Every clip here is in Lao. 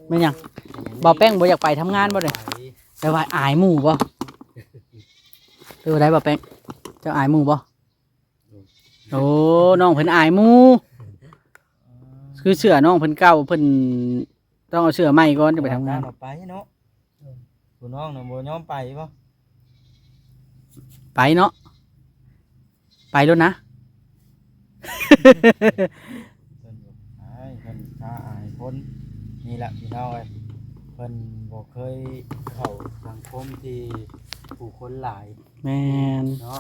ແມ່ນຫຍັງ? ບ່າວແປ້ງບໍ່ຢາກໄປທຳງານບໍ່ເດ? ແປວ່າອາຍໝູ່ບໍ່? ຫຼືວ່າໃດບ່າວແປ້ງ? ເຈົ້າອາຍໝູ່ບໍ່? ໂອ້ ນ້ອງເພິ່ນອາຍໝູ່ ຄືເສື້ອນ້ອງເພິ່ນເກົ່າ ເພິ່ນຕ້ອງເອົາເສື້ອໃໝ່ກ່ອນ ຈັ່ງໄປທຳງານ. ເອົາໄປເນາະ. ຜູ້ນ້ອງນະບໍ່ຍອມໄປບໍ່? ໄປເນາະ ໄປໂລດນະ. ເພິ່ນອາຍ ເພິ່ນຂ້ານອາຍຄົນ ນີ້ແຫຼະພີ່ນ້ອງເອີຍ ເພິ່ນບໍ່ເຄີຍເຂົ້າສັງຄົມທີ່ຜູ້ຄົນຫຼາຍ. ແມ່ນເນາະ.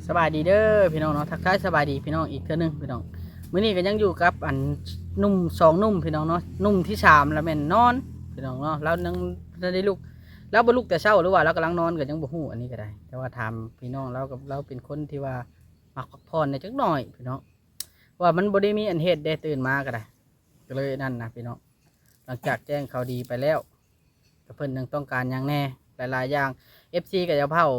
ສະບາຍດີເດີພີ່ນ້ອງເນາະ ທັກທາຍສະບາຍດີພີ່ນ້ອງອີກເທື່ອໜຶ່ງພີ່ນ້ອງ. ມື້ນີ້ກໍຍັງຢູ່ກັບອັນໜຸ່ມສອງໜຸ່ມພີ່ນ້ອງເນາະ ໜຸ່ມທີສາມລະແມ່ນນອນພີ່ນ້ອງເນາະ. ລາວຍັງບໍ່ທັນໄດ້ລຸກ ລາວບໍ່ລຸກແຕ່ເຊົ້າ ຫຼືວ່າລາວກຳລັງນອນກໍຍັງບໍ່ຮູ້ ອັນນີ້ກໍໄດ້. ແຕ່ວ່າຖາມພີ່ນ້ອງລາວ ກັບລາວເປັນຄົນທີ່ວ່າມັກພັກຜ່ອນແດ່ຈັກໜ້ອຍພີ່ນ້ອງ ວ່າມັນບໍ່ໄດ້ມີອັນເຮັດເດ້ ຕື່ນມາກໍໄດ້ ກໍເລີຍນັ້ນນະພີ່ນ້ອງ. ຫຼັງຈາກແຈ້ງຂ່າວດີໄປແລ້ວ ກໍເພິ່ນຍັງຕ້ອງການຫຍັງແດ່ ຫຼາຍໆຢ່າງ. ເອັຟຊີກໍຢ່າເຜົາ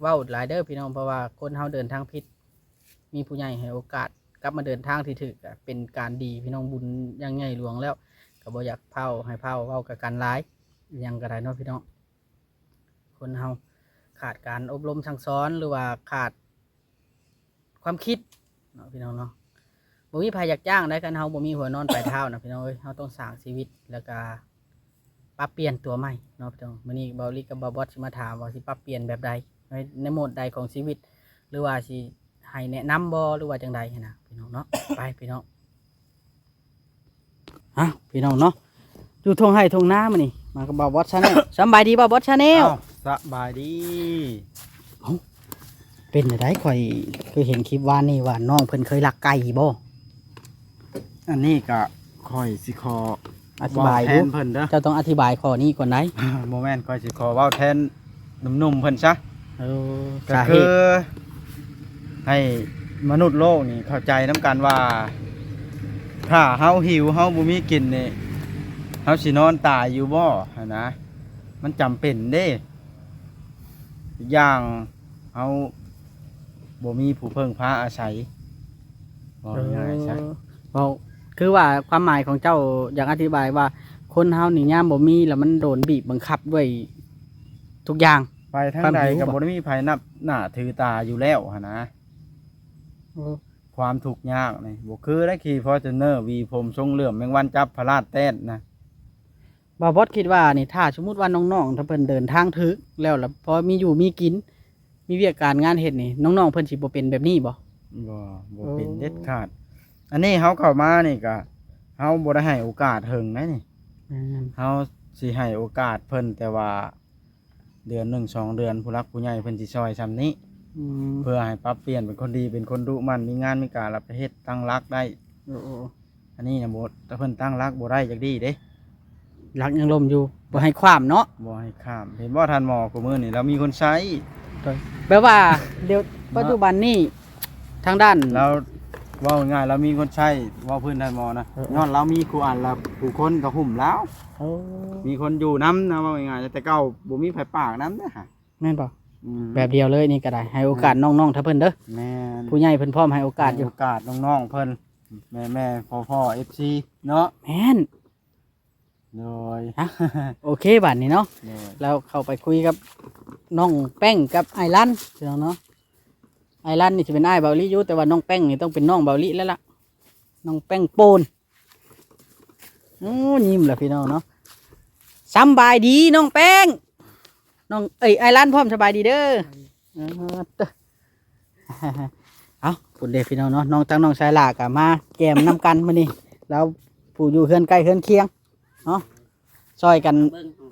ເວົ້າຫຼາຍເດີພີ່ນ້ອງ ເພາະວ່າຄົນເຮົາເດີນທາງຜິດ ມີຜູ້ໃຫຍ່ໃຫ້ໂອກາດກັບມາເດີນທາງທີ່ຖືກ ກໍເປັນການດີພີ່ນ້ອງ ບຸນຢ່າງໃຫຍ່ຫຼວງແລ້ວ ກໍບໍ່ຢາກເຜົາ ໃຫ້ເຜົາເວົ້າກັບກັນຫຼາຍ ອີ່ຫຍັງກໍໄດ້ເນາະພີ່ນ້ອງ. ຄົນເຮົາຂາດການອົບຮົມສັ່ງສອນ ຫຼືວ່າຂາດຄວາມຄິດເນາະພີ່ນ້ອງເນາະ. ບໍ່ມີໃຜຢາກຈ້າງໃດ ຄັນເຮົາບໍ່ມີຫົວນອນປາຍເທົ້ານະພີ່ນ້ອງເອີຍ. ເຮົາຕ້ອງສ້າງຊີວິດ ແລ້ວກະປັບປ່ຽນຕົວໃໝ່ເນາະພີ່ນ້ອງ. ມື້ນີ້ເບົາລິກັບເບົາບອດຊິມາຖາມວ່າຊິປັບປ່ຽນແບບໃດ ໃນ ໃນໂໝດໃດຂອງຊີວິດ ຫຼືວ່າຊິໃຫ້ແນະນຳບໍ່ ຫຼືວ່າຈັ່ງໃດຫັ້ນນະພີ່ນ້ອງເນາະ. ໄປພີ່ນ້ອງ. ອ່ະ ພີ່ນ້ອງເນາະ ຢູ່ທົ່ງໄຮ່ທົ່ງນາມື້ນີ້ ມາກັບບ່າວບອດຊາແນລ. ສຳບາຍດີບ່າວບອດຊາແນລ. ອ້າວ ສະບາຍດີ. ເອົ້າ ເປັນຈັ່ງໃດ? ຂ້ອຍຄືເຫັນຄລິບວານນີ້ວ່ານ້ອງເພິ່ນເຄີຍລັກໄກ່ບໍ່? ອັນນີ້ກະຂ້ອຍຊິຂໍອະທິບາຍ ເວົ້າແທນເພິ່ນເດີ. ເຈົ້າຕ້ອງອະທິບາຍຂໍ້ນີ້ກ່ອນໄດ໋. ບໍ່ແມ່ນ ຂ້ອຍຊິຂໍເວົ້າແທນໜຸ່ມໆເພິ່ນຊະ. ເອີ ກໍ ສາເຫດ ຄືໃຫ້ມະນຸດໂລກນີ້ເຂົ້າໃຈນຳກັນວ່າ ຖ້າເຮົາຫິວ ເຮົາບໍ່ມີກິນນີ້ ເຮົາຊິນອນຕາຍຢູ່ບໍ່ຫັ້ນນະ? ມັນຈຳເປັນເດ້. ອີກຢ່າງເຮົາບໍ່ມີຜູ້ເພິ່ງພາອາໄສ ເວົ້າງ່າຍໆຊະ. ເອີ ເວົ້າ ຄືວ່າຄວາມໝາຍຂອງເຈົ້າຢາກອະທິບາຍວ່າ ຄົນເຮົານີ້ຍາມບໍ່ມີແລ້ວ ມັນໂດນບີບບັງຄັບດ້ວຍທຸກຢ່າງ ໄປທາງໃດກໍບໍ່ໄດ້ມີໃຜນັບໜ້າຖືຕາຢູ່ແລ້ວຫັ້ນນະ. ໂອ້ ຄວາມທຸກຍາກນີ້ບໍ່ຄືໄດ້ຂີ່ຟໍຈູນເນີ ຫວີຜົມຊົງເຫຼື້ອມ ແມງວັນຈັບພະລາດແຕດນະ. ບ່າວບອດຄິດວ່ານີ້ ຖ້າສົມມຸດວ່ານ້ອງໆ ຖ້າເພິ່ນເດີນທາງຖືກແລ້ວ ລະພໍມີຢູ່ມີກິນ ມີວຽກການງານເຮັດນີ້ ນ້ອງໆເພິ່ນຊິບໍ່ເປັນແບບນີ້ບໍ່? ບໍ່ ບໍ່ເປັນເດັດຂາດ. ໂອ້ ອັນນີ້ເຮົາເຂົ້າມານີ້ກະ ເຮົາບໍ່ໄດ້ໃຫ້ໂອກາດເຖິງໃດນີ້. ແມ່ນ ເຮົາຊິໃຫ້ໂອກາດເພິ່ນແຕ່ວ່າເດືອນໜຶ່ງສອງເດືອນ ຜູ້ຫຼັກຜູ້ໃຫຍ່ເພິ່ນຊິຊ່ອຍຊ່ຳນີ້. ອືມ ເພື່ອໃຫ້ປັບປ່ຽນເປັນຄົນດີ ເປັນຄົນດຸໝັ່ນ ມີງານມີການ ລະໄປເຮັດຕັ້ງຫຼັກໄດ້. ໂອ້ ໂອ້ ອັນນີ້ນະ ບໍ່ ຖ້າເພິ່ນຕັ້ງຫຼັກບໍ່ໄດ້ຈັກດີ້ເດ້ ຫຼັກຍັງລົ້ມຢູ່ ບໍ່ໃຫ້ຂວ້ຳເນາະ ບໍ່ໃຫ້ຂວ້ຳ. ເຫັນບໍ່ທ່ານໝໍ ຄູ່ມື້ນີ້ລາວມີຄົນໃຊ້ ແບບວ່າດຽວ ເນາະ ປັດຈຸບັນນີ້ທາງດ້ານ ລາວເວົ້າງ່າຍໆ ລາວມີຄົນໃຊ້ ເວົ້າພື້ນທ່ານໝໍນະ. ເອີ ຍ້ອນລາວມີຄູ່ອັນລະ ຜູ້ຄົນກໍຫຸ້ມລາວ. ໂອ້ ມີຄົນຢູ່ນຳນະ ເວົ້າງ່າຍໆ ແຕ່ເກົ່າບໍ່ມີໃຜປາກນຳເດ້. ແມ່ນບໍ່? ອືມ ແບບດຽວເລີຍນີ້ກໍໄດ້ ໃຫ້ໂອກາດ ແມ່ນ ນ້ອງໆ ຖ້າເພິ່ນເດີ. ແມ່ນ ຜູ້ໃຫຍ່ເພິ່ນພ້ອມໃຫ້ໂອກາດຢູ່ ໃຫ້ໂອກາດນ້ອງໆເພິ່ນ ແມ່ໆ ພໍ່ໆ ເອັຟຊີເນາະ. ແມ່ນ ໂດຍ ອ່ະ ໂອເຄ ບາດນີ້ເນາະ. ໂດຍ ແລ້ວເຂົ້າໄປຄຸຍກັບນ້ອງແປ້ງກັບອ້າຍລັນພີ່ນ້ອງເນາະ. ອ້າຍລັນນີ້ຊິເປັນອ້າຍເບົາລິຢູ່ ແຕ່ວ່ານ້ອງແປ້ງນີ້ຕ້ອງເປັນນ້ອງເບົາລິແລ້ວລະ ນ້ອງແປ້ງໂປນ. ໂອ້ ຍິ້ມລະພີ່ນ້ອງເນາະ. ສຳບາຍດີນ້ອງແປ້ງ ນ້ອງ ເອີຍ ອ້າຍລັນພ້ອມ ສະບາຍດີເດີ. ເອີ ເອົາ ພຸ້ນເດ້ພີ່ນ້ອງເນາະ ນ້ອງ ທັງນ້ອງຊາຍຫຼ້າກໍມາແຈມນຳກັນມື້ນີ້ ລາວຜູ້ຢູ່ເຮືອນໃກ້ເຮືອນຄຽງເນາະ ຊ່ອຍກັນ.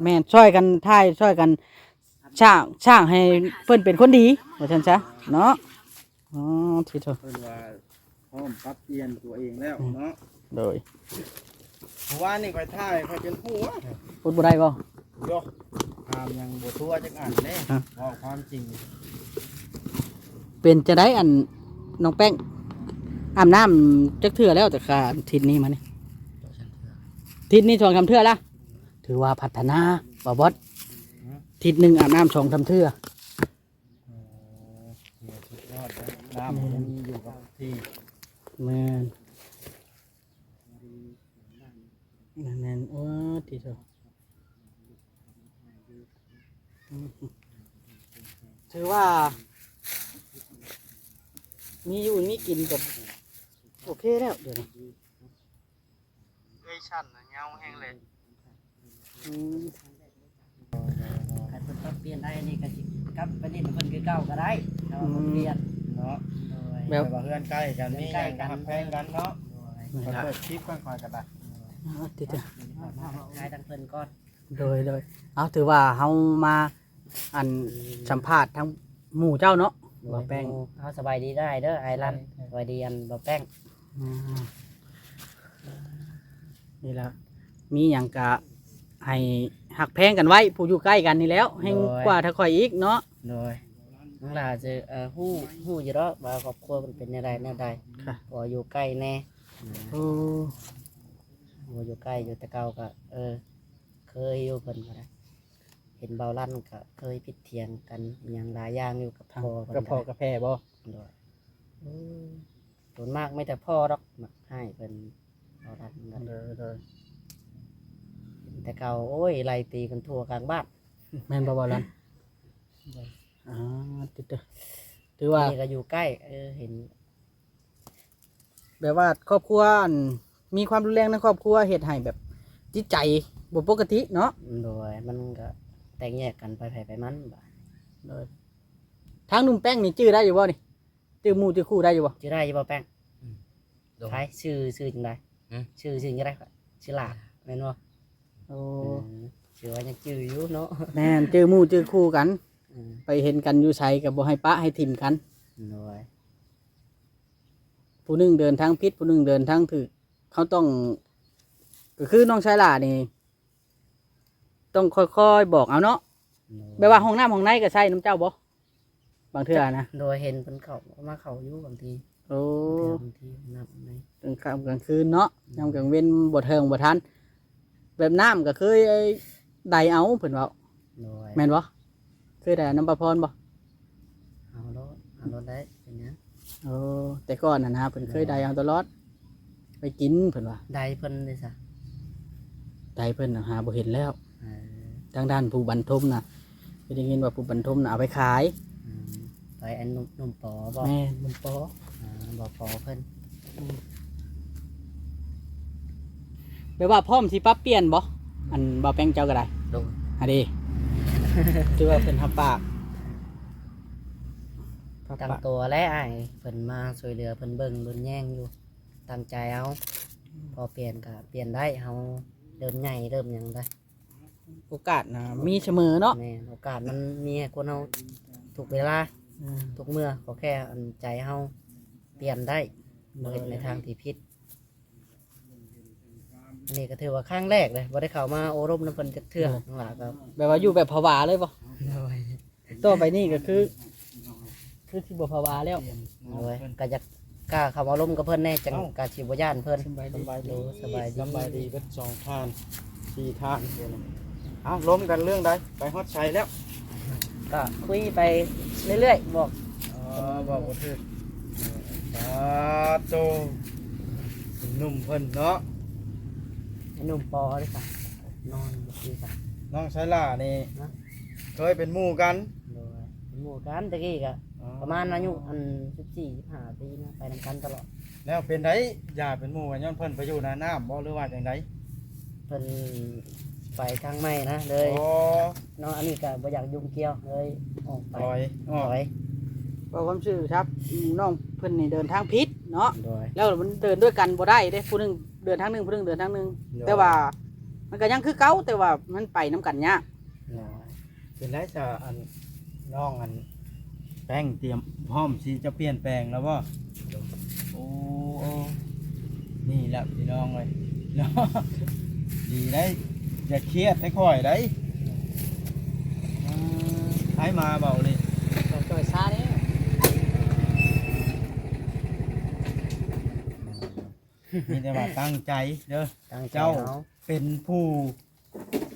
ແມ່ນ ຊ່ອຍກັນຖ່າຍ ຊ່ອຍກັນສ້າງ ສ້າງໃຫ້ເພິ່ນເປັນຄົນດີ ວ່າຊັ້ນຊະເນາະ. ອໍ ທີ່ໂທ ເພິ່ນວ່າພ້ອມປັບປ່ຽນຕົວເອງແລ້ວເນາະ. ອືມ ໂດຍ ເມື່ອວານນີ້ຂ້ອຍຖ່າຍ ຂ້ອຍຈົນຫົວ ພຸດບໍ່ໄດ້ບໍ່? ໂຍ ຖາມຫຍັງບໍ່ທົ່ວຈັກອັນເດ້ ຮະ ເວົ້າຄວາມຈິງ. ເປັນຈັ່ງໃດອັນນ້ອງແປ້ງ ອາບນ້ຳຈັກເທື່ອແລ້ວ ແຕ່ຄາທິດນີ້ມານີ້? ທິດນີ້ສອງສາມເທື່ອລະ ຖືວ່າພັດທະນາ. ບໍ່ບອດ ອືມ ທິດໜຶ່ງອາບນ້ຳສອງສາມເທື່ອ. ໂອ້ ເຫຼືອສຸດຍອດເດ້ ນ້ຳ ແມ່ນ ຍັງມີຢູ່ກັບທີ່ ແມ່ນ ແມ່ນໆ ໂອ້ ຕິໂທ ອືມ ຖືວ່າມີຢູ່ມີກິນກໍໂອເຄແລ້ວ ດຽວນີ້ ເອື້ອຍຊັ້ນນະ ເຫງົາແຮງເລີຍ ອືມ ຄັນເພິ່ນປັບປ່ຽນໄດ້ນີ້ກໍຊິກັບໄປຫຼິ້ນນຳເພິ່ນຄືເກົ່າກໍໄດ້ ຖ້າວ່າ ອືມ ບໍ່ປ່ຽນເນາະ ໂດຍ ແບບວ່າເຮືອນໃກ້ກັນ ເຮືອນໃກ້ກັນ ມີຫຍັງກໍຮັກແພງກັນເນາະ ໂດຍ ຂ້ອຍເປີດຄລິບກ່ອນ ຂ້ອຍກໍໄດ້ ໂດຍ ອໍ ຕິດ ທັກທາຍທາງເພິ່ນກ່ອນ ໂດຍ ໂດຍ ເອົາ ຖືວ່າເຮົາມາ ອັນ ອືມ ສຳພາດທາງໝູ່ເຈົ້າເນາະ ໂດຍ ບ່າວແປ້ງ ເຮົາສະບາຍດີເດີ້ ເດີ້ ອ້າຍລັນ ໂດຍ ສະບາຍດີ ອັນ ບ່າວແປ້ງ ອືມ ນີ້ລະ ມີຫຍັງກະໃຫ້ຮັກແພງກັນໄວ້ ຜູ້ຢູ່ໃກ້ກັນນີ້ແລ້ວ ແຮງ ໂດຍ ກວ່າຖ້າຂ້ອຍອີກເນາະ ໂດຍ ນ້ອງຫຼ້າຈະ ເອີ ຮູ້ ຮູ້ຢູ່ດອກວ່າຄອບຄົວເພິ່ນເປັນແນວໃດແນວໃດ ເພາະວ່າຢູ່ໃກ້ແດ່ ໂອ້ ເພາະວ່າຢູ່ໃກ້ຢູ່ ແຕ່ເກົ່າກໍ ເອີ ເຄີຍຢູ່ ເພິ່ນກໍໄດ້ ເຫັນບ່າວລັນກໍເຄີຍຜິດຖຽງກັນອີ່ຫຍັງຫຼາຍຢ່າງຢູ່ກັບພໍ່ກັບພໍ່ກັບແມ່ບໍ? ໂດຍ ອືມ ສ່ວນມາກມີແຕ່ພໍ່ດອກມັກຮ້າຍເພິ່ນ ບ່າວລັນກໍ ໂດຍ ໂດຍ ແຕ່ເກົ່າ ໂອ້ຍ ໄລ່ຕີກັນທົ່ວກາງບ້ານ ແມ່ນບໍ່ ບ່າວລັນ? ໂດຍ ອາ ຕິດ ຖືວ່າ ນີ້ກໍຢູ່ໃກ້ ເອີ ເຫັນ ແບບວ່າຄອບຄົວ ອັນ ມີຄວາມຮຸນແຮງໃນຄອບຄົວ ເຮັດໃຫ້ແບບຈິດໃຈບໍ່ປົກກະຕິເນາະ ໂດຍ ມັນກໍແຕກແຍກກັນໄປໃຜໄປມັນບາດ ໂດຍ ທາງໜຸ່ມແປ້ງນີ້ຈື່ໄດ້ຢູ່ບໍ່ນີ້? ຈື່ໝູ່ຈື່ຄູ່ໄດ້ຢູ່ບໍ່? ຈື່ໄດ້ຢູ່ບໍ່ແປ້ງ? ອືມ ໃຜ? ຊື່ ຊື່ຈັ່ງໃດ? ຫື? ຊື່ ຊື່ຈັ່ງໃດ? ຊື່ຫຼ້າ ແມ່ນບໍ່? ໂອ້ ອືມ ຖືວ່າຍັງຈື່ຢູ່ເນາະ ແມ່ນ ຈື່ໝູ່ຈື່ຄູ່ກັນ ອືມ ໄປເຫັນກັນຢູ່ໃສກໍບໍ່ໃຫ້ປະໃຫ້ຖິ້ມກັນ ໂດຍ ຜູ້ໜຶ່ງເດີນທາງຜິດ ຜູ້ໜຶ່ງເດີນທາງຖືກ ເຮົາຕ້ອງ ກໍຄືນ້ອງຊາຍຫຼ້ານີ້ ຕ້ອງຄ່ອຍໆບອກເອົາເນາະ ໂດຍ ແບບວ່າຫ້ອງນ້ຳຫ້ອງໃນກໍໃຊ້ນຳເຈົ້າບໍ່? ບາງເທື່ອນະ ໂດຍ ເຫັນເພິ່ນເຂົ້າ ມາເຂົ້າຢູ່ບາງທີ ໂອ້ ບາງເທື່ອ ບາງທີນ້ຳໃນ ກາງຄ່ຳກາງຄືນເນາະ ອືມ ຍາມກາງເວັນບໍ່ເຖິງບໍ່ທັນ ແບບນ້ຳກໍເຄີຍໄດເອົາ ເພິ່ນເວົ້າ ໂດຍ ແມ່ນບໍ່? ເຄີຍໄດ້ເອົານຳປ້າພອນບໍ່? ເອົາໂລດ ເອົາໂລດໄດ້ ເປັນຫຍັງ? ໂອ້ ແຕ່ກ່ອນຫັ້ນນະ ເພິ່ນເຄີຍໄດ້ເອົາຕະຫຼອດ ໄປກິນ ເພິ່ນວ່າ ໄດ້ເພິ່ນເດ້ຊະ? ໄດ້ເພິ່ນນະຫາບໍ່ເຫັນແລ້ວ ເອີ ທາງດ້ານຜູ້ບັນທົມນະ ໄດ້ຍິນວ່າຜູ້ບັນທົມນະເອົາໄປຂາຍ ອືມ ໄປອັນໜຸ່ມ ໜຸ່ມປໍບໍ? ແມ່ນ ໜຸ່ມປໍ ອ່າ ບໍ່ປໍເພິ່ນ ອືມ ແບບວ່າພ້ອມຊິປັບປ່ຽນບໍ່? ອັນບ່າວແປ້ງເຈົ້າກໍໄດ້ ໂດຍ ຫາເດ້ ຖືວ່າເພິ່ນຮັບປາກ ຕັ້ງຕົວແລ້ວອ້າຍ ເພິ່ນມາຊ່ວຍເຫຼືອ ເພິ່ນເບິ່ງເບິ່ງແຍງຢູ່ ຕັ້ງໃຈເອົາ ອືມ ພໍປ່ຽນກໍປ່ຽນໄດ້ ເຮົາເລີ່ມໃຫຍ່ເລີ່ມຫຍັງໄດ້ ໂອກາດນະມີສະເໝີເນາະ ແມ່ນ ໂອກາດມັນມີໃຫ້ຄົນເຮົາທຸກເວລາ ອືມ ທຸກເມື່ອ ຂໍແຄ່ອັນໃຈເຮົາປ່ຽນໄດ້ ໂດຍ ບໍ່ເຮັດໃນທາງທີ່ຜິດ ອັນນີ້ກໍຖືວ່າຄັ້ງແລກເລີຍ ບໍ່ໄດ້ເຂົ້າມາໂອ້ລົມນຳເພິ່ນຈັກເທື່ອ ໂດຍ ນ້ອງຫຼ້າກໍ ແບບວ່າຢູ່ແບບຜະວາເລີຍບໍ່? ໂດຍ ຕໍ່ໄປນີ້ກໍຄື ຄືຊິບໍ່ຜະວາແລ້ວ ໂດຍ ກໍຢາກກ້າເຂົ້າມາລົມກັບເພິ່ນແດ່ ຈັ່ງ ເອົ້າ ກໍຊິບໍ່ຢ້ານເພິ່ນ ສະບາຍດີ ໂດຍ ສະບາຍດີ ສະບາຍດີເບິດສອງທ່ານ ສີ່ທ່ານ ດຽວນີ້ ເອົ້າ ລົມກັນເລື່ອງໃດ ໄປຮອດໃສແລ້ວ? ກໍຄຸຍໄປເລື້ອຍໆ ບອກ ເອີ ບອກບໍ່ຖືກ ປາໂຕ ໜຸ່ມເພິ່ນເນາະ ໜຸ່ມປໍເດ້ຊະ ນອນຢູ່ທີ່ຊະ ນ້ອງຊາຍຫຼ້ານີ້ ຮະ? ເຄີຍເປັນໝູ່ກັນ ໂດຍ ເປັນໝູ່ກັນແຕ່ກີ້ກະ ອໍ ປະມານອາຍຸອັນສິບສີ່ ສິບຫ້າປີນະ ໄປນຳກັນຕະຫຼອດ ແລ້ວເປັນໃດ ຢ່າເປັນໝູ່ກັນ ຍ້ອນເພິ່ນໄປຢູ່ໜ້ານ້ຳບໍ່ ຫຼືວ່າຈັ່ງໃດ? ເພິ່ນໄປທາງໃໝ່ນະ ເລີຍ ອໍ ເນາະ ອັນນີ້ກະບໍ່ຢາກຫຍຸ້ງກ່ຽວ ເລີຍອອກໄປ ຖອຍອອກ ຖອຍ ເວົ້າຄວາມຊື່ຄັບ ນ້ອງເພິ່ນນີ້ເດີນທາງຜິດເນາະ ໂດຍ ແລ້ວມັນເດີນດ້ວຍກັນບໍ່ໄດ້ເດ້ ຜູ້ໜຶ່ງເດີນທາງໜຶ່ງ ຜູ້ໜຶ່ງເດີນທາງໜຶ່ງ ໂດຍ ແຕ່ວ່າມັນກະຍັງຄືເກົ່າ ແຕ່ວ່າມັນໄປນຳກັນຍາກ ໂດຍ ເປັນໄດຊະ ອັນ ນ້ອງອັນແປ້ງຕຽມພ້ອມຊິຈະປ່ຽນແປງແລ້ວບໍ່? ໂອ້ ໂອ້ ນີ້ແຫຼະພີ່ນ້ອງເອີຍເນາະ ດີໄດ໋ ຢ່າຄຽດໃຫ້ຂ້ອຍໄດ໋ ອ່າ ໃຜມາເວົ້ານີ້ ເຈົ້າຈ່ອຍຊາເດ້ ມີແຕ່ວ່າຕັ້ງໃຈເດີ ຕັ້ງໃຈ ເຈົ້າ ເຮົາ ເປັນຜູ້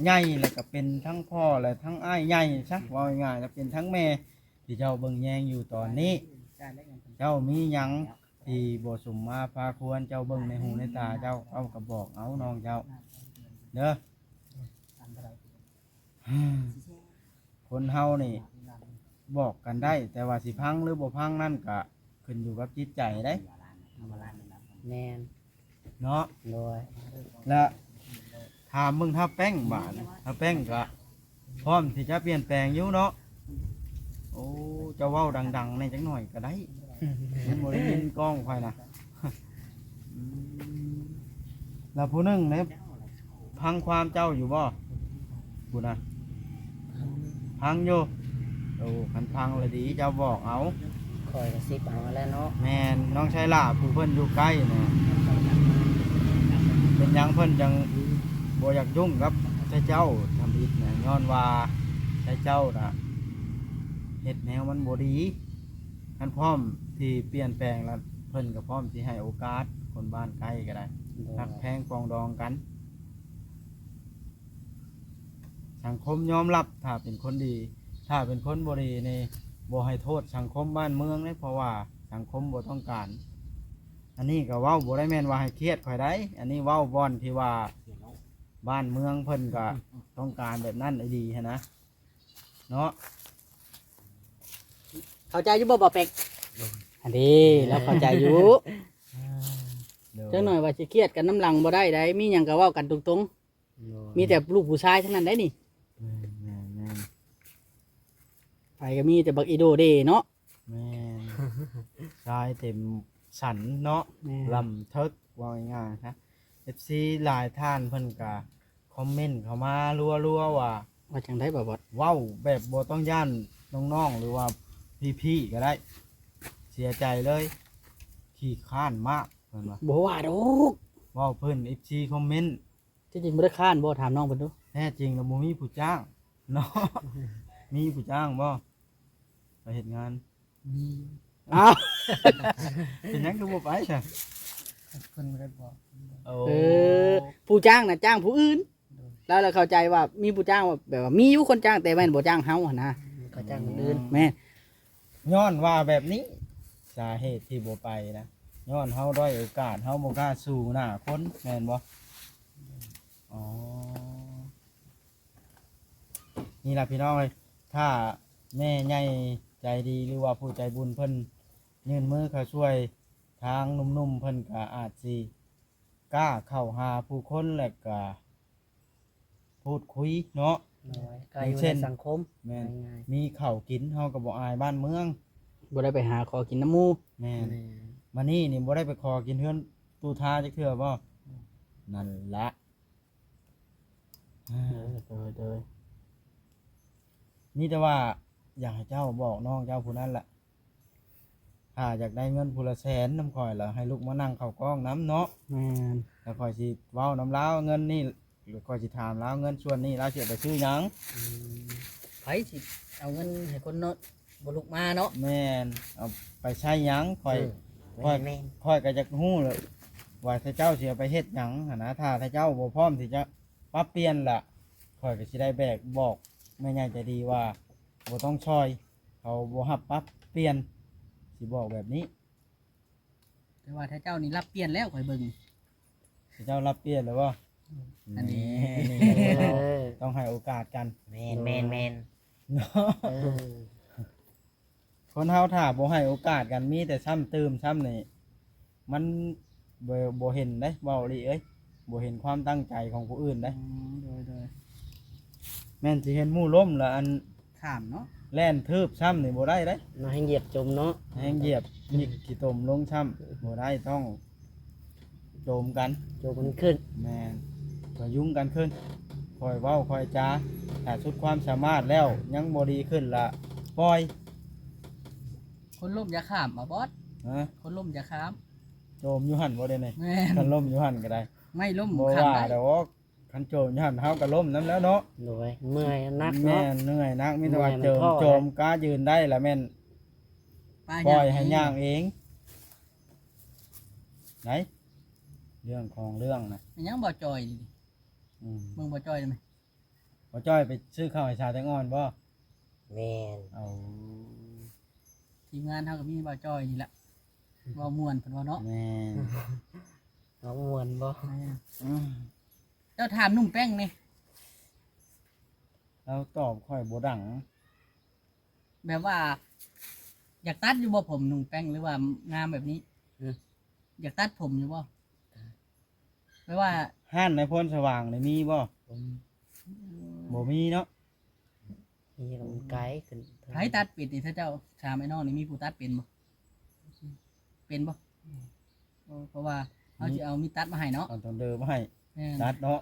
ໃຫຍ່ ແລ້ວກໍເປັນທັງພໍ່ ແລະ ທັງອ້າຍໃຫຍ່ຊະ ເວົ້າງ່າຍໆ ແລ້ວເປັນທັງແມ່ ທີ່ເຈົ້າເບິ່ງແຍງຢູ່ຕອນນີ້. ເຈົ້າມີຫຍັງທີ່ບໍ່ສົມມາພາຄວນ ເຈົ້າເບິ່ງໃນຫູໃນຕາເຈົ້າ ເຈົ້າກໍບອກເອົານ້ອງເຈົ້າເດີ. ຄົນເຮົານີ້ບອກກັນໄດ້ ແຕ່ວ່າຊິພັງຫຼືບໍ່ພັງນັ້ນກະຂຶ້ນຢູ່ກັບຈິດໃຈເດ້. ແມ່ນ ເນາະ ໂດຍ ແລະ ຖາມເບິ່ງທ້າວແປ້ງບາດນີ້ ທ້າວແປ້ງກະພ້ອມທີ່ຈະປ່ຽນແປງຢູ່ເນາະ. ໂອ້ ເຈົ້າເວົ້າດັງໆແດ່ຈັກໜ້ອຍກໍໄດ້ ມັນບໍ່ໄດ້ຍິນກ້ອງຂ້ອຍນະ. ອືມ ແລ້ວຜູ້ໜຶ່ງເດ້ ຟັງຄວາມເຈົ້າຢູ່ບໍ່? ຜູ້ນະ ຟັງຢູ່. ໂອ້ ຄັນຟັງລະດີ ເຈົ້າບອກເອົາ. ຂ້ອຍກະຊິບເອົາຫັ້ນແຫຼະເນາະ. ແມ່ນ ນ້ອງໄຊລາ ຜູ້ເພິ່ນຢູ່ໃກ້ນະ ເປັນຫຍັງເພິ່ນຈັ່ງບໍ່ຢາກຫຍຸ້ງກັບໄຊເຈົ້າທຳອິດນະ? ຍ້ອນວ່າໄຊເຈົ້ານະ ເຮັດແນວມັນບໍ່ດີ. ຄັນພ້ອມທີ່ປ່ຽນແປງລະ ເພິ່ນກໍພ້ອມທີ່ໃຫ້ໂອກາດຄົນບ້ານໃກ້ກໍໄດ້ ໂດຍ ຮັກແພງປອງດອງກັນ. ສັງຄົມຍອມຮັບ ຖ້າເປັນຄົນດີ. ຖ້າເປັນຄົນບໍ່ດີນີ້ ບໍ່ໃຫ້ໂທດສັງຄົມບ້ານເມືອງເດ້ ເພາະວ່າສັງຄົມບໍ່ຕ້ອງການ. ອັນນີ້ກໍເວົ້າບໍ່ໄດ້ແມ່ນວ່າໃຫ້ຄຽດຂ້ອຍໃດ໋ ອັນນີ້ເວົ້າບ່ອນທີ່ວ່າບ້ານເມືອງເພິ່ນກໍຕ້ອງການແບບນັ້ນອີ່ຫຼີຫັ້ນນະ. ເນາະ ເຂົ້າໃຈຢູ່ບໍ່ ບ່າວເປັກ? ໂດຍ ອັນນີ້ລາວເຂົ້າໃຈຢູ່. ອ່າ ໂດຍ ຈັກໜ້ອຍວ່າຊິຄຽດກັນນຳຫຼັງບໍ່ໄດ້ໃດ໋ ມີຫຍັງກໍເວົ້າກັນຕົງໆ. ໂດຍ ມີແຕ່ລູກຜູ້ຊາຍທັງນັ້ນໄດ໋ນີ້. ແມ່ນໆໆ ໃຜກໍມີແຕ່ບັກອີໂດເດເນາະ. ແມ່ນ ຊາຍເຕັມສັນເນາະ. ແມ່ນ ລຳເທິກ ເວົ້າງ່າຍໆ ນະ. ເອັຟຊີຫຼາຍທ່ານເພິ່ນກະຄອມເມັນເຂົ້າມາລັວໆວ່າ ວ່າຈັ່ງໃດ ບ່າວບອດ? ເວົ້າແບບບໍ່ຕ້ອງຢ້ານນ້ອງໆ ຫຼືວ່າພີ່ໆກໍໄດ້ ເສຍໃຈເລີຍ ຂີ້ຄ້ານມາກ ເພິ່ນວ່າ. ບໍ່ວ່າດອກ ເວົ້າເພິ່ນ ເອັຟຊີຄອມເມັນ. ທີ່ຈິງບໍ່ໄດ້ຄ້ານບໍ່? ຖາມນ້ອງເພິ່ນດູ. ແທ້ຈິງລະບໍ່ມີຜູ້ຈ້າງເນາະ. ມີຜູ້ຈ້າງບໍ່ໄປເຮັດງານ? ມີ. ອ້າວ ເປັນຫຍັງຄືບໍ່ໄປຊະ? ເພິ່ນບໍ່ໄດ້ບອກ. ໂອ້ ເອີ ຜູ້ຈ້າງນະຈ້າງຜູ້ອື່ນ. ໂດຍ ແລ້ວ ແລ້ວເຂົ້າໃຈວ່າມີຜູ້ຈ້າງ ວ່າແບບວ່າມີຢູ່ຄົນຈ້າງ ແຕ່ແມ່ນບໍ່ຈ້າງເຮົາຫັ້ນນະ. ເຂົາຈ້າງຄົນອື່ນ. ແມ່ນ ຍ້ອນວ່າແບບນີ້ ສາເຫດທີ່ບໍ່ໄປນະ ຍ້ອນເຮົາດ້ອຍໂອກາດ ເຮົາບໍ່ກ້າສູ້ໜ້າຄົນ ແມ່ນບໍ່? ອໍ ນີ້ລະພີ່ນ້ອງເອີຍ ຖ້າແມ່ໃຫຍ່ໃຈດີ ຫຼືວ່າຜູ້ໃຈບຸນເພິ່ນຍື່ນມືເຂົ້າຊ່ວຍ ທາງໜຸ່ມໆເພິ່ນກໍອາດຊິກ້າເຂົ້າຫາຜູ້ຄົນ ແລ້ວກໍພູດຄຸຍເນາະ. ໂດຍ ກໍຢູ່ໃນສັງຄົມ ແມ່ນ ງ່າຍໆ ມີເຂົ້າກິນ ເຮົາກໍບໍ່ອາຍບ້ານເມືອງ ບໍ່ໄດ້ໄປຫາຂໍກິນນຳໝູ່. ແມ່ນ ແມ່ນ ມານີ້ນີ້ບໍ່ໄດ້ໄປຂໍກິນເຮືອນຕູ້ທ່າຈັກເທື່ອບໍ່? ອືມ ນັ້ນລະ. ເອີ ໂດຍ ໂດຍ ມີແຕ່ວ່າຢາກໃຫ້ເຈົ້າບອກນ້ອງເຈົ້າຜູ້ນັ້ນລະ ຖ້າຢາກໄດ້ເງິນຜູ້ລະແສນນຳຂ້ອຍລະ ໃຫ້ລຸກມານັ່ງເຂົ້າກ້ອງນຳເນາະ. ແມ່ນ ແລ້ວຂ້ອຍຊິເວົ້ານຳລາວເງິນນີ້ ຂ້ອຍຊິຖາມລາວເງິນສ່ວນນີ້ ລາວຊິເອົາໄປຊື້ຫຍັງ? ອືມ ໃຜຊິເອົາເງິນໃຫ້ຄົນເນາະ ບໍ່ລຸກມາເນາະ. ແມ່ນ ເອົາໄປໃຊ້ຫຍັງ? ຂ້ອຍ ເອີ ຂ້ອຍ ແມ່ນໆ ຂ້ອຍກໍຢາກຮູ້ແຫຼະ ວ່າເຈົ້າຊິເອົາໄປເຮັດຫຍັງຫັ້ນນະ. ຖ້າເຈົ້າບໍ່ພ້ອມທີ່ຈະປັບປ່ຽນລະ ຂ້ອຍກໍຊິໄດ້ແບກບອກແມ່ໃຫຍ່ໃຈດີວ່າບໍ່ຕ້ອງຊ່ອຍ ເຂົາບໍ່ຮັບປັບປ່ຽນ ຊິບອກແບບນີ້. ແຕ່ວ່າຖ້າເຈົ້ານີ້ລັບປ່ຽນແລ້ວ ຂ້ອຍເບິ່ງ ເຈົ້າລັບປ່ຽນແລ້ວບໍ່? ອືມ ອັນນີ້ ນີ້ ເອີ ຕ້ອງໃຫ້ໂອກາດກັນ. ແມ່ນໆໆ ເນາະ ເອີ ຄົນເຮົາຖ້າບໍ່ໃຫ້ໂອກາດກັນ ມີແຕ່ຊ້ຳຕື່ມຊ້ຳນີ້ ມັນບໍ່ ບໍ່ເຫັນເດ້ ເວົ້າອີ່ຫຼີເອີຍ ບໍ່ເຫັນຄວາມຕັ້ງໃຈຂອງຜູ້ອື່ນເດ້. ອືມ ໂດຍໆ ແມ່ນຊິເຫັນໝູ່ລົ້ມລະ ອັນ ຂ້າມເນາະ ແລ່ນຖືບຊ້ຳນີ້ບໍ່ໄດ້ເດ້ ເນາະ ແຮ່ງຢຽບຈົມເນາະ ແຮ່ງຢຽບຍິກຂີ້ຕົມລົງຊ້ຳບໍ່ໄດ້ ຕ້ອງໂຈມກັນ ໂຈມກັນຂຶ້ນ. ແມ່ນ ພະຍຸງກັນຂຶ້ນ ຄ່ອຍເວົ້າຄ່ອຍຈາ ຖ້າສຸດຄວາມສາມາດແລ້ວຍັງບໍ່ດີຂຶ້ນລະປ່ອຍ. ຄົນລົ້ມຢ່າຂ້າມ ບ່າວບອດ. ຮະ? ຄົນລົ້ມຢ່າຂ້າມ ໂຈມຢູ່ຫັ້ນບໍ່ໄດ້ນີ້. ແມ່ນ ຄັນລົ້ມຢູ່ຫັ້ນກໍໄດ້ ໄມ້ລົ້ມ ບໍ່ວ່າດອກ ຄັນໂຈມຢູ່ຫັ້ນເຮົາກໍລົ້ມນຳແລ້ວເນາະ. ໂດຍ ເມື່ອຍໜັກເນາະ. ແມ່ນ ເມື່ອຍໜັກ ມີແຕ່ວ່າ ເມື່ອຍມັນ ໂຈມ ພໍ ໂຈມກ້າຢືນໄດ້ລະແມ່ນ ປ່ອຍໃຫ້ຍ່າງເອງໄດ໋ ເລື່ອງຂອງເລື່ອງນະ. ແມ່ນຫຍັງບໍ່ຈ່ອຍນີ້? ອືມ ເບິ່ງບໍ່ຈ່ອຍໄດ້ໄໝ? ບໍ່ຈ້ອຍໄປຊື້ເຂົ້າໃຫ້ສາວແຕງອ່ອນບໍ່? ແມ່ນ. ເອົາ ທີມງານເຮົາກໍມີບ່າວຈ້ອຍນີ້ແຫຼະ ເວົ້າມ່ວນເພິ່ນວ່າເນາະ. ແມ່ນ. ເວົ້າມ່ວນບໍ່? ແມ່ນ. ອືມ ເຈົ້າຖາມໜຸ່ມແປ້ງນີ້ ລາວຕອບຂ້ອຍບໍ່ດັງ. ແບບວ່າ ຢາກຕັດຢູ່ບໍ່ຜົມໜຸ່ມແປ້ງ ຫຼືວ່າງາມແບບນີ້? ອືມ ຢາກຕັດຜົມຢູ່ບໍ່? ແບບວ່າ ຮ້ານໃນໂພນສະຫວ່າງນີ້ມີບໍ່? ອືມ ບໍ່ມີເນາະ. ມີແຕ່ມັນໄກຂຶ້ນ. ໃຜຕັດເປັນນີ້ ຖ້າເຈົ້າຖາມໄອ້ນ້ອງນີ້ ມີຜູ້ຕັດເປັນບໍ່? ເປັນບໍ່? ອືມ ເອີ ເພາະວ່າເຮົາຊິເອົາມີດຕັດມາໃຫ້ເນາະ. ເອົາຕົນເດີມາໃຫ້ ແມ່ນ ຕັດເນາະ.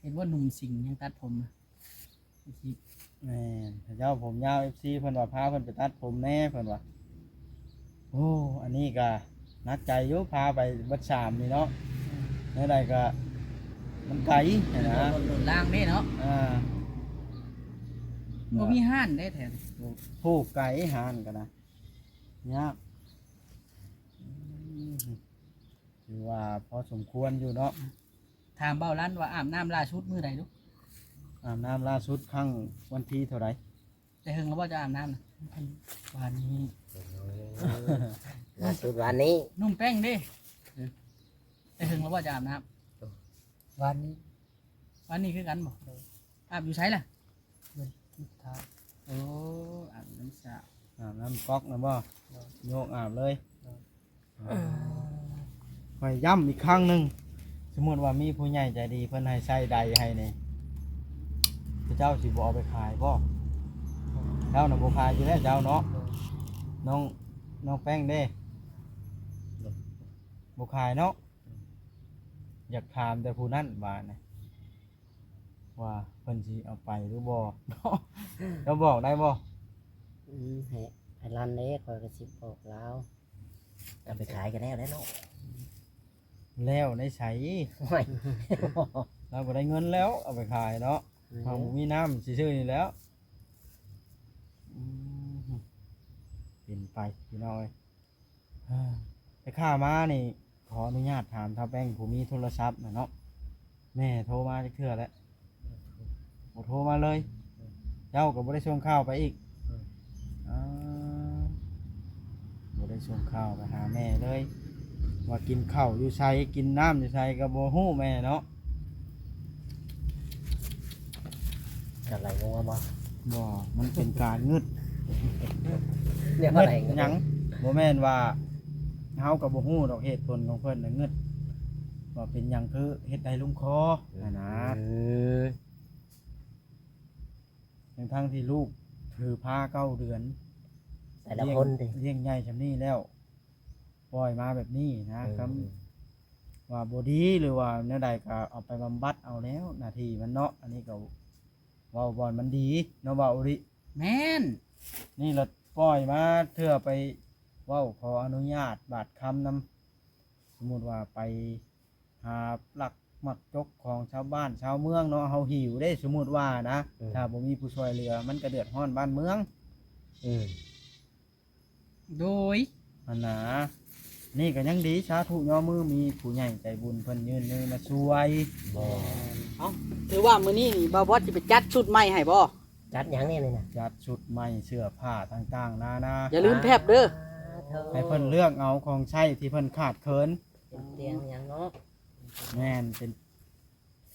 ເຫັນວ່າໜຸ່ມສິງຍັງຕັດຜົມນະ ແມ່ນ. ເຂົາເຈົ້າຜົມຍາວ ເອັຟຊີ ເພິ່ນວ່າພາເພິ່ນໄປຕັດຜົມແດ່ ເພິ່ນວ່າ. ໂອ້ ອັນນີ້ກະໜັກໃຈຢູ່ ພາໄປເບິດສາມນີ້ເນາະ. ແນວໃດກະມັນໄກຫັ້ນນະ ລົດ ລົດລາງເດ້ເນາະ. ອ່າ ບໍ່ມີຮ້ານເດ້ແຖວນີ້. ໂອ້ ໄກ ຮ້ານກະນະ ຍາກ. ອືມ ຖືວ່າພໍສົມຄວນຢູ່ເນາະ. ຖາມເບົາລັນວ່າອາບນ້ຳລ່າສຸດມື້ໃດລູກ? ອາບນ້ຳລ່າສຸດຄັ້ງວັນທີເທົ່າໃດ? ແຕ່ເຫິງແລ້ວບໍ່ຈະອາບນ້ຳນະ? ວານນີ້. ໂອ້ ລ່າສຸດວານນີ້. ໜຸ່ມແປ້ງເດ້? ແຕ່ເຫິງແລ້ວບໍ່ຈະອາບນ້ຳ? ວານນີ້. ວານນີ້ຄືກັນບໍ່? ໂດຍ. ອາບຢູ່ໃສລະ? ເຮືອນທີ່ທາງ. ໂອ້ ອາບນ້ຳສະ ອາບນ້ຳກັອກນະບໍ່? ໂດຍ. ໂຍກອາບເລີຍ. ໂດຍ. ຂ້ອຍຢ້ຳອີກຄັ້ງໜຶ່ງ ສົມມຸດວ່າມີຜູ້ໃຫຍ່ໃຈດີເພິ່ນໃຫ້ໃສ່ໄດໃຫ້ນີ້ ເຈົ້າຊິບໍ່ເອົາໄປຂາຍບໍ່? ເຈົ້ານະບໍ່ຂາຍຢູ່ແລ້ວເຈົ້າເນາະ. ໂດຍ. ນ້ອງ ນ້ອງແປ້ງເດ້? ໂດຍ. ບໍ່ຂາຍເນາະ. ອືມ ຢາກຖາມແຕ່ຜູ້ນັ້ນບາດນີ້ ວ່າເພິ່ນຊິເອົາໄປຫຼືບໍ່ເນາະ? ເຈົ້າບອກໄດ້ບໍ່? ອືມ ໃຫ້ ໃຫ້ລັນເດ້ ຂ້ອຍກໍຊິບອກລາວ. ເອົາໄປຂາຍກໍແລ້ວແຫຼະເນາະ. ແລ້ວໃນໃສ? ໂອ້ຍ ລາວບໍ່ໄດ້ເງິນແລ້ວ ເອົາໄປຂາຍເນາະ. ເອີ ເຮົາບໍ່ມີນ້ຳຊິຊື້ນີ້ແຫຼ້ວ. ອືມ ເປັນໄປພີ່ນ້ອງເອີຍ. ແຕ່ຂ້າມານີ້ ຂໍອະນຸຍາດຖາມທ້າວແປ້ງ ຜູ້ມີໂທລະສັບນະເນາະ ແມ່ໂທມາຈັກເທື່ອແລ້ວ? ບໍ່ໂທມາເລີຍ. ເຈົ້າກໍບໍ່ໄດ້ສົ່ງຂ່າວໄປອີກ. ອືມ ອ່າ ບໍ່ໄດ້ສົ່ງຂ່າວໄປຫາແມ່ເລີຍ ວ່າກິນເຂົ້າຢູ່ໃສ ກິນນ້ຳຢູ່ໃສ ກໍບໍ່ຮູ້ແມ່ເນາະ. ການໄຫຼງົວບໍ່? ບໍ່ ມັນເປັນການງຶດ. ແນວໃດ? ງຶດຫຍັງ? ບໍ່ແມ່ນວ່າ ເຮົາກໍບໍ່ຮູ້ດອກເຫດຜົນຂອງເພິ່ນນະ ງຶດວ່າເປັນຫຍັງຄືເຮັດໄດ້ລົງຄໍຫັ້ນນະ. ເອີ ທັງໆທີ່ລູກຖືພາເກົ້າເດືອນ ແຕ່ລະຄົນຕິ ລ້ຽງໃຫຍ່ຊ່ຳນີ້ແລ້ວ ປ່ອຍມາແບບນີ້ນະ. ເອີ ຄຳວ່າບໍ່ດີ ຫຼືວ່າແນວໃດກໍເອົາໄປບຳບັດເອົາແລ້ວ ໜ້າທີ່ມັນເນາະ. ອັນນີ້ກໍເວົ້າບ່ອນມັນດີເນາະ ເວົ້າອີ່ຫຼີ. ແມ່ນ. ນີ້ລະປ່ອຍມາເທື່ອໄປເວົ້າຂໍອະນຸຍາດບາດຄຳນຳ ສົມມຸດວ່າໄປຫາລັກມັກຈົກຂອງຊາວບ້ານຊາວເມືອງເນາະ ເຮົາຫິວເດ້ ສົມມຸດວ່ານະ. ເອີ ຖ້າບໍ່ມີຜູ້ຊ່ວຍເຫຼືອ ມັນກະເດືອດຮ້ອນບ້ານເມືອງ. ເອີ ໂດຍ ຫັ້ນນະ. ນີ້ກໍຍັງດີ ສາທຸຍໍມື ມີຜູ້ໃຫຍ່ໃຈບຸນເພິ່ນຍື່ນມືມາຊ່ວຍ. ບໍ່ ເອົ້າ ຖືວ່າມື້ນີ້ນີ້ ບ່າວບອດຊິໄປຈັດຊຸດໃໝ່ໃຫ້ບໍ່? ຈັດຫຍັງແດ່ນີ້ນະ? ຈັດຊຸດໃໝ່ ເສື້ອຜ້າຕ່າງໆນານາ. ຢ່າລືມແທັບເດີ. ສາທຸ. ໃຫ້ເພິ່ນເລືອກເອົາຂອງໃຊ້ທີ່ເພິ່ນຂາດເຂີນ. ເປັນຕຽງຫຍັງເນາະ? ແມ່ນ ເປັນ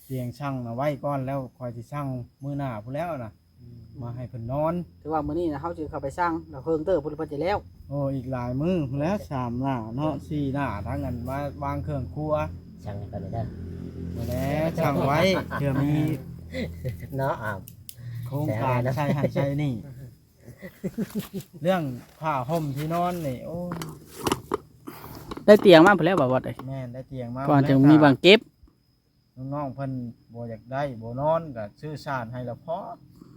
ຕຽງ ສັ່ງເອົາໄວ້ກ່ອນ ແລ້ວຂ້ອຍຊິສັ່ງມື້ໜ້າພຸ້ນແລ້ວນະ. ອືມ ມາໃຫ້ເພິ່ນນອນ. ຖືວ່າມື້ນີ້ນະ ເຮົາຊິເຂົ້າໄປສັ່ງ ແລ້ວເຫິງເຕີບພຸ້ນ ເພິ່ນຈະແລ້ວ. ໂອ້ ອີກຫຼາຍມື້ພຸ້ນແຫຼະ ສາມໜ້າເນາະ ສີ່ໜ້າ ທາງອັນມາວາງເຄື່ອງຄົວ. ສັ່ງໃຫ້ເພິ່ນເດີ. ບໍ່ແລ້ວ ສັ່ງໄວ້ ເທື່ອມີເນາະ. ອ້າວ ໂຄງການໃສ່ຫັ້ນໃສ່ນີ້. ເລື່ອງຜ້າຫົ່ມທີ່ນອນນີ້ ໂອ້ຍ ໄດ້ຕຽງມາພຸ້ນແລ້ວ ບ່າວບອດເອີຍ. ແມ່ນ ໄດ້ຕຽງມາ ກ່ອນຈຶ່ງມີບ່ອນເກັບ. ນ້ອງໆເພິ່ນບໍ່ຢາກໄດ້ ບໍ່ນອນ ກໍຊື້ຊານໃຫ້ລະພໍ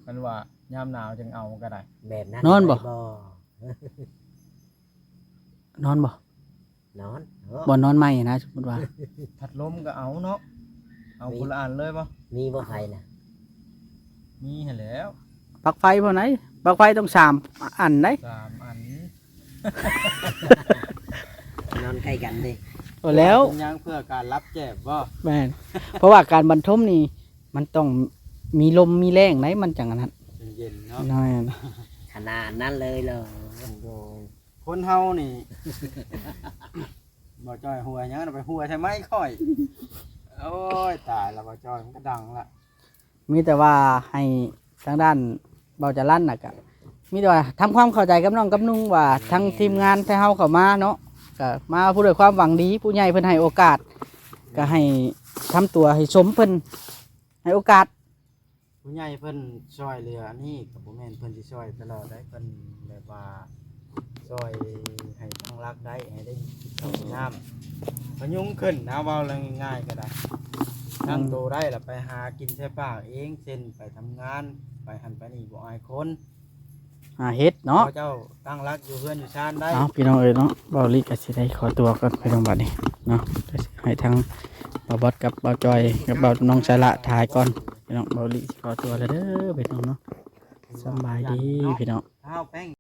ຄັນວ່າຍາມໜາວຈຶ່ງເອົາກໍໄດ້. ແບບນັ້ນນອນບໍ່? ນອນບໍ່? ນອນ ເນາະ ບ່ອນນອນໃໝ່ນະ ສົມມຸດວ່າ. ພັດລົມກໍເອົາເນາະ. ເອົາຄົນລະອັນເລີຍບໍ່? ມີບໍ່ໄຟນະ? ມີຫັ້ນແຫຼ້ວ. ປັກໄຟພໍໄດ໋? ປັກໄຟຕ້ອງສາມອັນໄດ໋. ສາມອັນ. ນອນໃກ້ກັນເດ້. ໂອ້ ແລ້ວ ເປັນຫຍັງ ເພື່ອການລັບແຈບບໍ່? ແມ່ນ ເພາະວ່າການບັນທົມນີ້ ມັນຕ້ອງ ມີລົມມີແລ້ງໃດ ມັນຈັ່ງອັນນັ້ນ ເຢັນໆເນາະ ນັ້ນ ຂະໜາດນັ້ນເລີຍເຫຼືອ? ໂດຍ ຄົນເຮົານີ້ ບໍ່ຈ່ອຍຫົວຫຍັງ ໄປຫົວໃສ່ໄມຂ້ອຍ ໂອ້ຍ ຕາຍລະ ບໍ່ຈ່ອຍ ມັນກະດັງລະ. ມີແຕ່ວ່າໃຫ້ທາງດ້ານເບົາຈະລັນນະ ກະມີແຕ່ວ່າທຳຄວາມເຂົ້າໃຈກັບນ້ອງກັບນຸ່ງວ່າ ທາງທີມງານໄທເຮົາເຂົ້າມາເນາະ ກະມາຜູ້ດ້ວຍຄວາມຫວັງດີ ຜູ້ໃຫຍ່ເພິ່ນໃຫ້ໂອກາດ ກະໃຫ້ທຳຕົວໃຫ້ສົມເພິ່ນໃຫ້ໂອກາດ. ຜູ້ໃຫຍ່ເພິ່ນຊ່ອຍເຫຼືອອັນນີ້ ກະບໍ່ແມ່ນເພິ່ນຊິຊ່ອຍຕະຫຼອດໄດ໋ ເພິ່ນແບບວ່າຊ່ອຍໃຫ້ຕັ້ງຫຼັກໄດ້ ໃຫ້ໄດ້ກິນເຂົ້າກິນນ້ຳ ພະຍຸງຂຶ້ນນະ ເວົ້າເລື່ອງງ່າຍໆກະໄດ້ ຕັ້ງໂຕໄດ້ລະໄປຫາກິນໃສ່ປາກເອງ ເຊັ່ນໄປທຳງານ ໄປຫັ້ນໄປນີ້ ບໍ່ອາຍຄົນ ຫາເຮັດເນາະ ເຂົາເຈົ້າຕັ້ງຫຼັກຢູ່ເຮືອນຢູ່ຊານໄດ້. ເອົາ ພີ່ນ້ອງເອີຍເນາະ ເບົາລີກະຊິໄດ້ຂໍຕົວກ່ອນພີ່ນ້ອງ ບາດນີ້ເນາະ ກະຊິໃຫ້ທາງບ່າວບອດກັບບ່າວຈອຍກັບບ່າວ ນ້ອງສາລະຖ່າຍກ່ອນພີ່ນ້ອງ ເບົາລີຊິຂໍຕົວແລ້ວເດີພີ່ນ້ອງເນາະ ສຳບາຍດີພີ່ນ້ອງ.